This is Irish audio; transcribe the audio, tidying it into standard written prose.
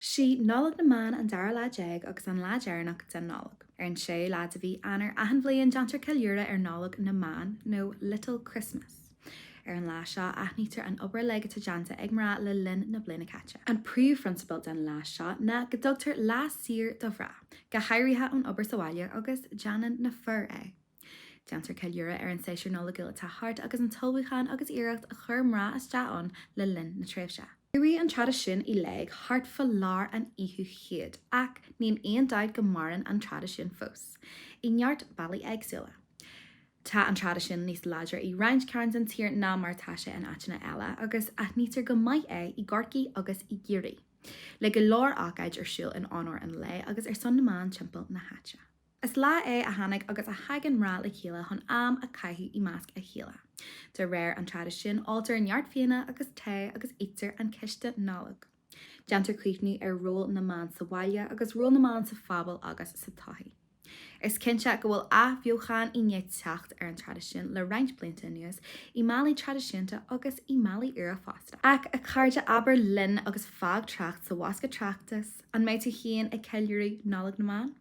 Sí Nollaig na mBan an dara lá agus an lá deireanach den Nollaig. Ar an séú lá de mhí Eanáir achan bhliain déantar ceiliúradh ar Nollaig na mBan nó Little Christmas. Ar an lá seo aithnítear an obair uilig atá déanta ag mná le linn na bliana caite. An príomhphrionsabal den lá seo ná go dtugtar lá saor do mhná, go háirithe ón obair sa bhaile agus déanann na fir é. Déantar ceiliúradh ar an séasúr Nollaigiúil atá thart agus an t-ullmhúchán agus iarracht a chuir mná isteach ann le linn na tréimhse. Chuaigh an traidisiún i léig thart fá lár an fhichiú chéad ach níl aon dabht go maireann an traidisiún fós, i neart bealaí éagsúla. Tá an traidisiún níos láidre i roinnt cearn den tír ná mar atá sé in áiteanna eile agus aithnítear go maith é i gCorcaigh agus i gCiarraí, le go leor ócáid ar siúl in onóir an lae agus ar son na mban timpeall na háite. Is lá é a tháinig agus a thagann mná le chéile chun am a chaitheamh i measc a chéile. De réir an traidisiúin, óltar neart fíona agus tae agus itear an císte Nollag. Déantar cuimhniú ar ról na mban sa bhaile agus ról na mban sa phobal agus sa tsochaí. Is cinnte go bhfuil athbheochan i ndiaidh teacht ar an traidisiún le roinnt blianta anuas, i mbealaí traidisiúnta agus i mbealaí úra fosta. Ach a chairde abair linn agus fág trácht sa bhosca tráchtas, an mbeidh tú féin ag ceiliúradh Nollaig na mBan?